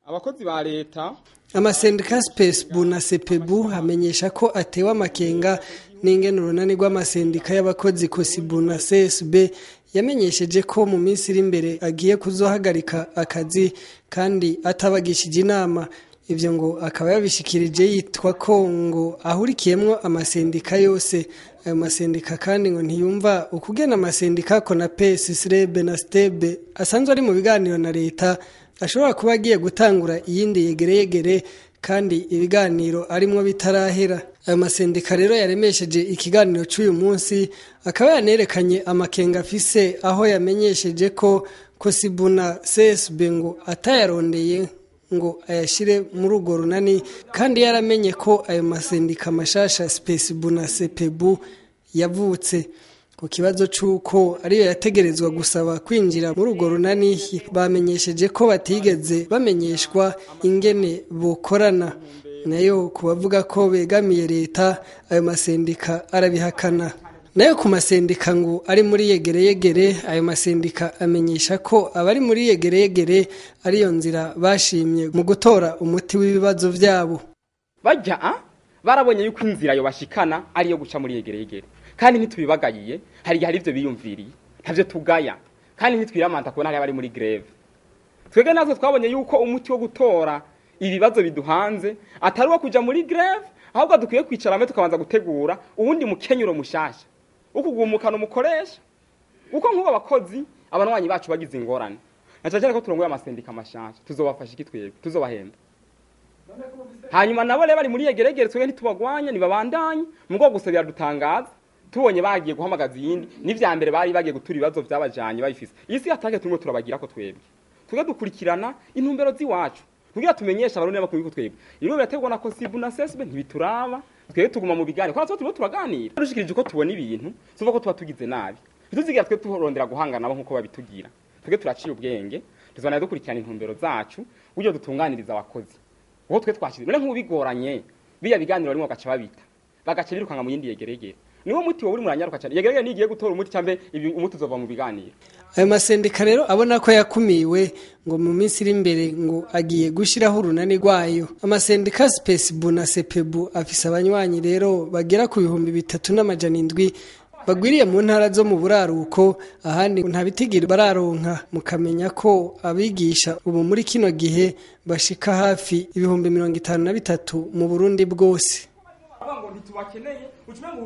Abakozi ba leta. Amasendika Spesbu na Sepebu amenyesha ko atewe amakenga n'ingene urunani rw'amasendika y'abakozi Kosibu na CSB yamenyesheje ko mu minsi iri imbere agiye kuzohagarika akazi kandi atabagishije inama. Ivyo ngo akaba yabishikirije yitwa ko ngo ahurikiyemwo amasendika yose. Ayo masendika kandi ngo ntiyumva ukugena amasendika Konapes, SREB na STEB asanzwe ari mu biganiro na leta ashobora kuba agiye gutangura iyindi yegereyegere kandi ibiganiro arimwo bitarahera. Ayo masendika rero yaremesheje ikiganiro c'uyu munsi akaba yanerekanye amakenga afise, aho yamenyesheje ko Kosibu na CSB ngo atayarondeye ngo ayashire muri urwo runani, kandi yaramenye ko ayo masendika mashasha Spesibu na Sepebu yavutse. Ku kibazo c'uko ariyo yategerezwa gusaba kwinjira muri urwo runani, bamenyesheje ko batigeze bamenyeshwa ingene bokorana. Nayo ku bavuga ko begamiye leta, ayo masendika arabihakana. Nayo ku masendika ngo ari muri yegereyegere, ayo masendika amenyesha ko abari muri yegereyegere ariyo nzira bashimye mu gutora umuti w'ibibazo vyabo. Bajya barabonye yuko inzira yo bashikana ariyo guca muri yegereyegere, kandi ntitubibagayiye. Hari igihe hari ivyo biyumviriye, ntavyo tugaya, kandi ntitwiramanta kubona hari abari muri greve. Twebwe natwe twabonye yuko umuti wo gutora ibibazo biduhanze atari uwo kuja muri greve, ahubwo dukwiye kwicara hamwe tukabanza gutegura uwundi mukenyuro mushasha ukugumukana umukoresha. Uko nk'ubu abakozi abanwanyi bacu bagize ingorane, na cane cane ko turongoye amasendika mashasha, tuzobafasha iki twebwe? Tuzobahemba. Hanyuma nabo rero bari muri yegeregere, twebwe ntitubagwanya, ntibabandanye mugo, gusa biradutangaza tubonye bagiye guhamagaza iyindi n'ivya mbere bari bagiye gutura ibibazo vyabajanye babifise. Isi atake turimo turabagira ko twebwe dukurikirana intumbero z'iwacu kugira tumenyeshe abarundi n'abakungu ko twebwe ibiro birategwa na Kosibu na CSB ntibituraba. Twebwe tuguma mu biganiro, kuko natwe turimo turaganira dushikirije uko tubona ibintu, tuvuga ko tuba tugize nabi. Ntituzigira twe tuhorondera guhangana nabo nkuko babitugira. Twebwe turaciye ubwenge, tuzobana dukurikirana intumbero zacu buryo dutunganiriza abakozi uko twe twashize. None nk'ubu bigoranye biya biganiro barimo bagaca babita, bagaca birukanga mu yindi yegeregere, niwo muti wowe uri muranyaruka cyane. Yegeregere nigiye gutora umuti cyambe ibi umuti uzova mu biganiro. Ayo masendika rero abona ko yakumiwe, ngo mu minsi iri imbere ngo agiye gushiraho urunani rwayo. Amasendika Spesibu na Sepebu afise abanywanyi rero bagera ku 3700 bagwiriye mu ntara zo mu buraruko, ahandi nta bitigiri bararonka. Mukamenya ko abigisha ubu muri kino gihe bashika hafi 53,000 mu Burundi bwose. Ngo ntitubakeneye ucume ngo